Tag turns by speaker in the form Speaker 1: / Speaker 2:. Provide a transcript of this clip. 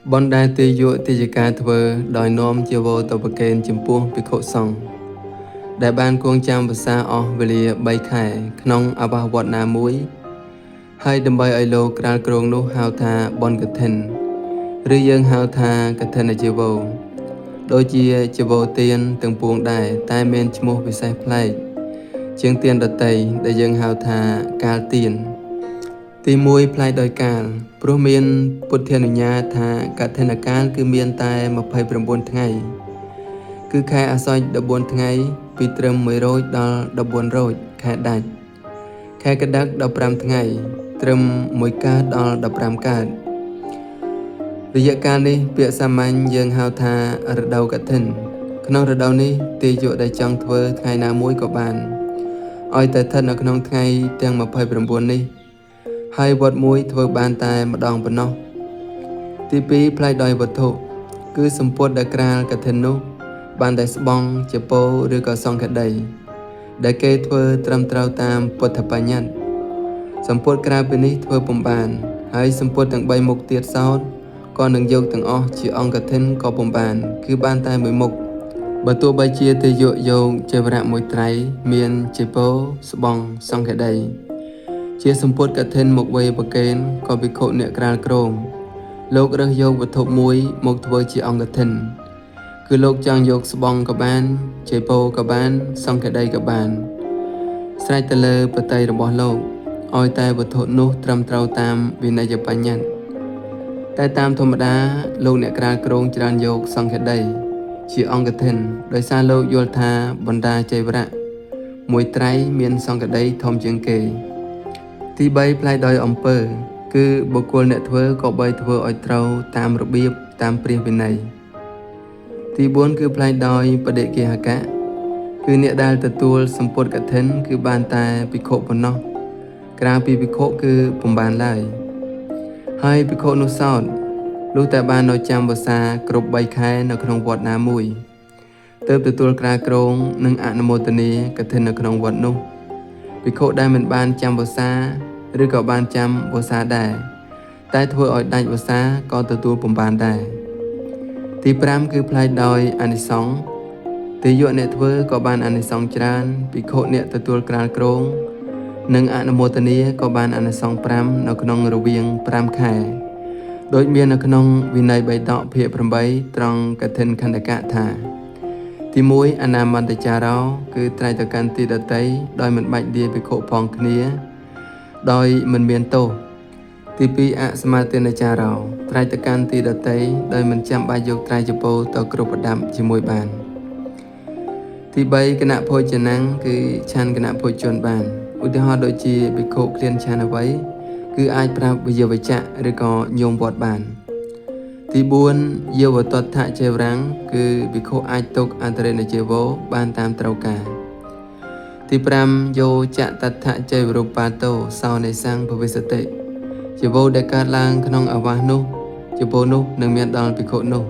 Speaker 1: បុណ្យដែលទាយកទាយកាធ្វើដោយនាំចីវរទៅប្រគេនចំពោះភិក្ខុសង្ឃដែលបានគង់ចាំវស្សាអស់វេលា3ខែក្នុងអាវាសវត្តណាមួយ ហើយដើម្បីឲ្យលោកក្រាលគ្រងនោះហៅថាបុណ្យកឋិនឬយើងហៅថាកឋិនចីវរដូចជាចីវរទានទាំងពួងដែរតែមានឈ្មោះពិសេសប្លែកជាងទានដតីដែលយើងហៅថាកាលទានទី1ប្លែកដោយកាលព្រោះមានពុទ្ធានុញ្ញាតថាកឋិនកាលគឺមានតែ29ថ្ងៃគឺខែអាសត់14ថ្ងៃពីត្រឹម1រោចដល់14រោចខែដាច់ខែកដឹក15ថ្ងៃត្រឹម1កើតដល់15កើតរយៈកាលនេះពាក្យសាមញ្ញយើងហៅថារដូវកឋិនក្នុងរដូវនេះទាយកដែលចង់ធ្វើថ្ងៃណាមួយក៏បានឲ្យតែស្ថិតនៅក្នុងថ្ងៃទាំង29នេះហើយវត្តមួយធ្វើបានតែម្ដងប៉ុណ្ណោះទី2ប្លែកដោយវត្ថុគឺសម្ពុតដែលក្រាលកឋិននោះបានតែស្បង់ចពោឬក៏សង្ឃដីដែលគេធ្វើត្រឹមត្រូវតាមពុទ្ធបញ្ញត្តិសម្ពុតក្រៅពីនេះធ្វើពុំបានហើយសម្ពុតទាំង3មុខទៀតសោតក៏នឹងយកទាំងអស់ជាអង្គកឋិនក៏ពុំបានគឺបានតែមួយមុខបើទោះបីជាទេយកយកចីវរៈមួយត្រៃមានចីពោស្បង់សង្ឃដីជាសម្ពុតកឋិនមកវេប្រកេនក៏ភិក្ខុអ្នកក្រាលគ្រងលោករើសយកវត្ថុមួយមកធ្វើជាអង្គកឋិនគឺលោកចង់យកស្បង់ក៏បានចីពោក៏បានសង្ឃដីក៏បានស្រេចទៅលើបតីរបស់លោកឲ្យតែវត្ថុនោះត្រឹមត្រូវតាមវិន័យបញ្ញត្តិតែតាមធម្មតាលោកអ្នកក្រាលគ្រងច្រើនយកសង្ឃដីជាអង្គកឋិនដោយសារលោកយល់ថាបណ្ដាចីវរៈមួយត្រៃមានសង្ឃដីធំជាងគេទី3ប្លែកដោយអំពើគឺបុគ្គលអ្នកធ្វើក៏បីធ្វើឲ្យត្រូវតាមរបៀបតាមព្រះវិន័យទី4គឺប្លែកដោយបដិកិហកៈគឺអ្នកដែលទទួលសម្ពុតកឋិនគឺបានតែភិក្ខុប៉ុណ្ណោះក្រៅពីភិក្ខុគឺពុំបានឡើយហើយភិក្ខុនោះសោតលុះតែបាននៅចាំវស្សាគ្រប់3ខែនៅក្នុងវត្តណាមួយទើបទទួលក្រាលគ្រងនិងអនុមោទនាកឋិននៅក្នុងវត្តនោះភិក្ខុដែលមិនបានចាំវស្សាឬក៏បានចាំវស្សាដែរតែធ្វើឲ្យដាច់វស្សាក៏ទទួលពុំបានដែរទី5គឺប្លែកដោយអានិសង្សទាយកអ្នកធ្វើក៏បានអានិសង្សច្រើនភិក្ខុអ្នកទទួលក្រាលគ្រងនិងអនុមោទនាក៏បានអានិសង្ស5នៅក្នុងរវាង5ខែដូចមាននៅក្នុងវិន័យបិដកភាគ8ត្រង់កឋិនខណ្ឌកៈថាទី1អនាមន្តចារោគឺត្រៃតកាន់ទីដតីដោយមិនបាច់លាភិក្ខុផងគ្នាដោយមិនមានទោសទី2អសមាទានចារោត្រៃតកាន់ទីដតីដោយមិនចាំបាច់យកត្រៃចពោទៅគ្រប់ប្រដាប់ជាមួយបានទី3គណៈភោជនំគឺឆានគណៈភោជនបានឧទាហរណ៍ដូចជាភិក្ខុឃ្លានឆានអ្វីគឺអាចប្រាប់វិយវចៈឬក៏ញោមវត្តបានទី4យាវតដ្ឋចេវរាំងគឺភិក្ខុអាចទុកអន្តរិណចីវរបានតាមត្រូវការទី5យោចតដ្ឋចេវរូបាតោសោនិសੰភវិសតិចីវរដែលកើតឡើងក្នុងអាវាសនោះចីវរនោះនឹងមានដល់ភិក្ខុនោះ